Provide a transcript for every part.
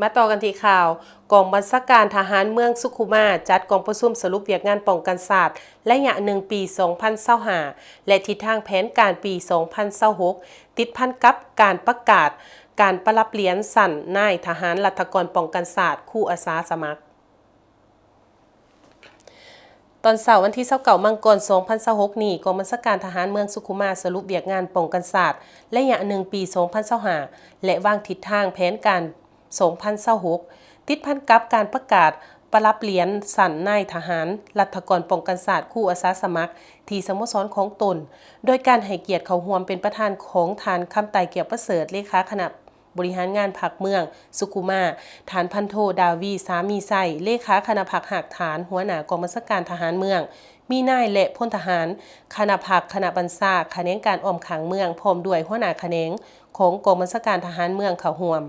ມາຕໍ່ກັນທີ່ຂ່າວ, ກອງບັນຊາການທະຫານເມືອງສຸຂຸມາ ຈັດກອງປະຊຸມສະຫຼຸບວຽກງານປ້ອງກັນຊາດໄລຍະໜຶ່ງປີສອງພັນຊາວຫ້າ ແລະ ທິດທາງແຜນການປີສອງພັນຊາວຫົກ ຕິດພັນກັບການປະກາດການປະດັບຫຼຽນຊັ້ນນາຍທະຫານ, ລັດຖະກອນປ້ອງກັນຊາດ, ຄູອາສາສະໝັກ. ຕອນເຊົ້າວັນທີຊາວເກົ້າ ມັງກອນ ສອງພັນຊາວຫົກນີ້, ກອງບັນຊາການທະຫານເມືອງສຸຂຸມາສະຫຼຸບວຽກງານປ້ອງກັນຊາດໄລຍະໜຶ່ງປີສອງພັນຊາວຫ້າ ແລະ ວາງທິດທາງແຜນການສອງພັນຊາວຫົກ ຕິດພັນກັບການປະກາດປະດັບຫຼຽນຊັ້ນນາຍທະຫານ, ລັດຖະກອນປ້ອງກັນຊາດ, ຄູອາສາສະໝັກ ທີ່ສະໂມສອນຂອງຕົນ, ໂດຍການໃຫ້ກຽດເຂົ້າຮ່ວມເປັນປະທານຂອງທ່ານ ຄຳໄຕ ກຽວປະເສີດ ເລຂາຄະນະ ບໍລິຫານງານພັກເມືອງສຸຂຸມາ, ທ່ານ ພັນໂທ ດາວີ ສາມີໄຊ ເລຂາຄະນະພັກຮາກຖານ, ຫົວໜ້າກອງບັນຊາການທະຫານເມືອງ, ມີນາຍ ແລະ ພົນທະຫານ, ຄະນະພັກ, ຄະນະບັນຊາ, ຂະແໜງການອ້ອມຂ້າງເມືອງ, ພ້ອມດ້ວຍຫົວໜ້າຂະແໜງຂອງກອງບັນຊາການທະຫານເມືອງເຂົ້າຮ່ວມ.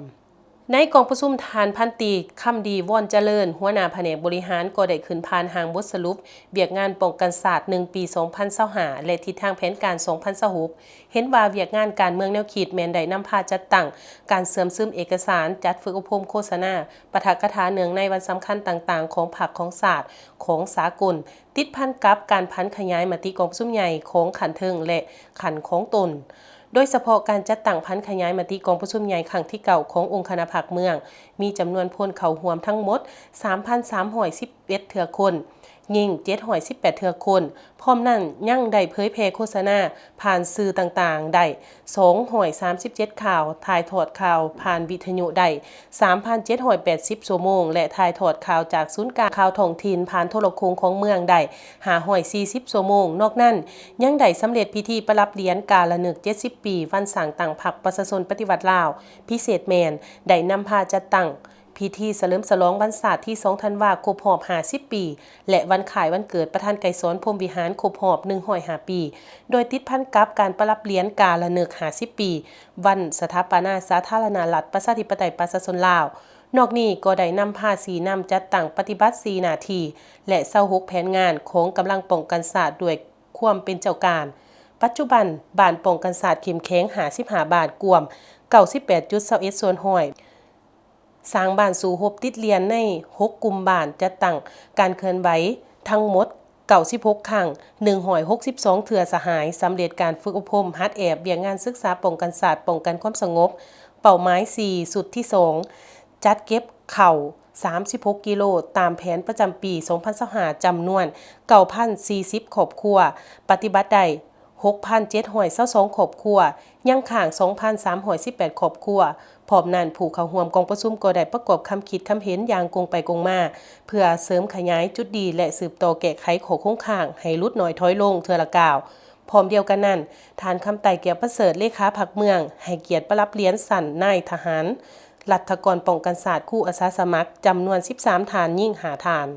ໃນກອງປະຊຸມ, ທ່ານ ພັນຕີ ຄຳດີ ວອນຈະເລີນ ຫົວໜ້າພະແນກບໍລິຫານ ກໍໄດ້ຂຶ້ນຜ່ານຮ່າງບົດສະຫຼຸບວຽກງານປ້ອງກັນຊາດໜຶ່ງປີສອງພັນຊາວຫ້າ ແລະ ທິດທາງແຜນການສອງພັນຊາວຫົກ ເຫັນວ່າວຽກງານການເມືອງແນວຄິດແມ່ນໄດ້ນຳພາຈັດຕັ້ງການເຊື່ອມຊຶມເອກະສານ, ຈັດຝຶກອົບຮົມໂຄສະນາ, ປາຖະກະຖາເນື່ອງໃນວັນສຳຄັນຕ່າງໆຂອງພັກ, ຂອງຊາດ, ຂອງສາກົນ, ຕິດພັນກັບການຜັນຂະຫຍາຍມະຕິກອງປະຊຸມໃຫຍ່ຂອງຂັ້ນເທິງ ແລະ ຂັ້ນຂອງຕົນ, ໂດຍສະເພາະການຈັດຕັ້ງຜັນຂະຫຍາຍມະຕິກອງປະຊຸມໃຫຍ່ຄັ້ງທີເກົ້າຂອງອົງຄະນະພັກເມືອງ, ມີຈຳນວນຄົນເຂົ້າຮ່ວມທັງໝົດສາມພັນສາມຮ້ອຍສິບເອັດເທື່ອຄົນ, ຍິງເຈັດຮ້ອຍສິບແປດເທື່ອຄົນ. ພ້ອມນັ້ນຍັງໄດ້ເຜີຍແຜ່ໂຄສະນາຜ່ານສື່ຕ່າງໆໄດ້ສອງຮ້ອຍສາມສິບເຈັດຂ່າວ, ຖ່າຍທອດຂ່າວຜ່ານວິທະຍຸໄດ້ສາມພັນເຈັດຮ້ອຍແປດສິບຊົ່ວໂມງ ແລະ ຖ່າຍທອດຂ່າວຈາກສູນກາງຂ່າວທ້ອງຖິ່ນຜ່ານໂທລະໂຄ່ງຂອງເມືອງໄດ້ຫ້າຮ້ອຍສີ່ສິບຊົ່ວໂມງ. ນອກນັ້ນຍັງໄດ້ສຳເລັດພິທີປະດັບຫຼຽນກາລະນຶກເຈັດສິບປີວັນສ້າງຕັ້ງພັກປະຊາຊົນປະຕິວັດລາວ, ພິເສດແມ່ນໄດ້ນຳພາຈັດຕັ້ງ ພິທີສະເຫຼີມສະຫຼອງວັນຊາດທີສອງທັນວາຄົບຮອບຫ້າສິບປີ ແລະ ວັນຄ້າຍວັນເກີດປະທານໄກສອນ ພົມວິຫານ ຄົບຮອບໜຶ່ງຮ້ອຍຫ້າປີ ໂດຍຕິດພັນກັບການປະດັບຫຼຽນກາລະນຶກຫ້າສິບປີ ວັນສະຖາປະນາສາທາລະນະລັດ ປະຊາທິປະໄຕ ປະຊາຊົນລາວ. ນອກນີ້ກໍໄດ້ນຳພາຊີ້ນຳຈັດຕັ້ງປະຕິບັດສີ່ໜ້າທີ່ ແລະ ຊາວຫົກແຜນງານຂອງກຳລັງປ້ອງກັນຊາດດ້ວຍຄວາມເປັນເຈົ້າການ. ປັດຈຸບັນ, ບ້ານປ້ອງກັນຊາດເຂັ້ມແຂງຫ້າສິບຫ້າບ້ານ, ກວມເກົ້າສິບແປດຈຸດຊາວເອັດສ່ວນຮ້ອຍ. ສ້າງບ້ານສູ້ຮົບຕິດລຽນໃນຫົກກຸ່ມບ້ານ, ຈັດຕັ້ງການເຄື່ອນໄຫວທັງໝົດເກົ້າສິບຫົກຄັ້ງ, ໜຶ່ງຮ້ອຍຫົກສິບສອງເທື່ອສະຫາຍ, ສຳເລັດການຝຶກອົບຮົມຫັດແອບວຽກງານສຶກສາປ້ອງກັນຊາດ, ປ້ອງກັນຄວາມສະຫງົບ, ເປົ້າໝາຍສີ່ ຊຸດທີສອງ ຈັດເກັບເຂົ້າສາມສິບຫົກກິໂລ ຕາມແຜນປະຈຳປີສອງພັນຊາວຫ້າ ຈຳນວນເກົ້າພັນສີ່ສິບຄອບຄົວ, ປະຕິບັດໄດ້ ຫົກພັນເຈັດຮ້ອຍຊາວສອງຄອບຄົວ, ຍັງຄ້າງສອງພັນສາມຮ້ອຍສິບແປດຄອບຄົວ. ພ້ອມນັ້ນ, ຜູ້ເຂົ້າຮ່ວມກອງປະຊຸມກໍໄດ້ປະກອບຄຳຄິດຄຳເຫັນຢ່າງກົງໄປກົງມາ ເພື່ອເສີມຂະຫຍາຍຈຸດດີ ແລະ ສືບຕໍ່ແກ້ໄຂຂໍ້ຄົງຄ້າງໃຫ້ຫຼຸດໜ້ອຍຖອຍລົງເທື່ອລະກ້າວ. ພ້ອມດຽວກັນນັ້ນ, ທ່ານ ຄຳໄຕ ແກ້ວປະເສີດ ເລຂາພັກເມືອງ ໃຫ້ກຽດປະດັບຫຼຽນຊັ້ນນາຍທະຫານ, ລັດຖະກອນປ້ອງກັນຊາດ, ຄູອາສາສະໝັກ ຈຳນວນສິບສາມທ່ານ, ຍິງຫ້າທ່ານ.